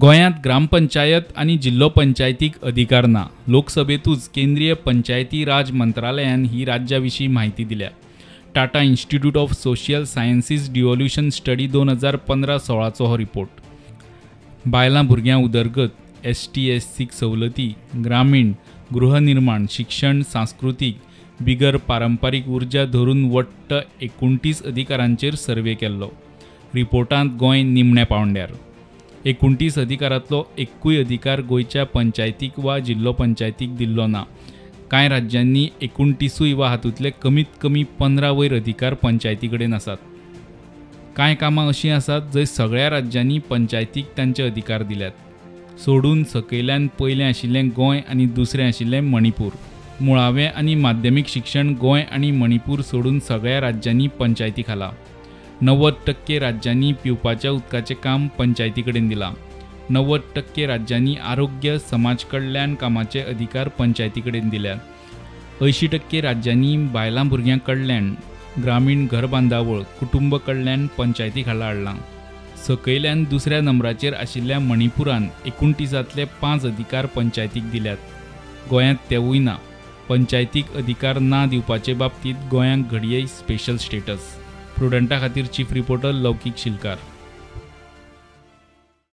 गोंयांत ग्रामपंचायत आनी जिल्लो पंचायतीक अधिकार ना. लोकसभेंतूच केंद्रीय पंचायती राज मंत्रालयान ही राज्या विशीं म्हायती दिल्या. Tata Institute of Social Sciences devolution study 2015-16चो हो रिपोर्ट. बायलां भुरग्यां उदरगत, एसटी एससीक सवलती, ग्रामीण, गृहनिर्माण, शिक्षण, सांस्कृतीक, बिगर पारंपारीक उर्जा धरून वट्ट 29 अधिकारांचेर सर्वे केल्लो. रिपोर्टांत गोंय निमण्या पावंड्यार. 29 अधिकारांतलो एक्कूय अधिकार गोंयच्या पंचायतीक वा जिल्लो पंचायतीक दिल्लो ना. कांय राज्यांनी 29 वा हातूंतले कमीत कमी 15 वयर अधिकार पंचायती कडेन आसात. कांय कामां अशीं आसात जंय सगळ्या राज्यांनी पंचायतीक तांचे अधिकार दिल्यात. सोडून सकयल्यान पयलें आशिल्लें गोंय आनी दुसरें आशिल्लें मणिपूर. मुळावें आनी माध्यमीक शिक्षण गोंय आनी मणिपूर सोडून सगळ्या राज्यांनी पंचायती खाला. 90% राज्यांनी पिवपाच्या उदकाचें काम पंचायती कडेन दिलां. 90% राज्यांनी आरोग्य, समाज कल्याण कामाचे अधिकार पंचायती कडेन दिल्यात. 80% राज्यांनी बायलां भुरग्यां कल्याण, ग्रामीण घर बांदावळ, कुटुंब कल्याण पंचायती खाला हाडलां. सकयल्यान दुसऱ्या नंबराचेर आशिल्ल्या मणिपुरान 29 5 अधिकार पंचायतीक दिल्यात. गोंयांत तेवूय ना. पंचायतीक अधिकार ना दिवपाचे बाबतींत गोंयांक घडये स्पेशल स्टेटस. प्रुडंटा खातीर चीफ रिपोर्टर लौकीक शिलकार.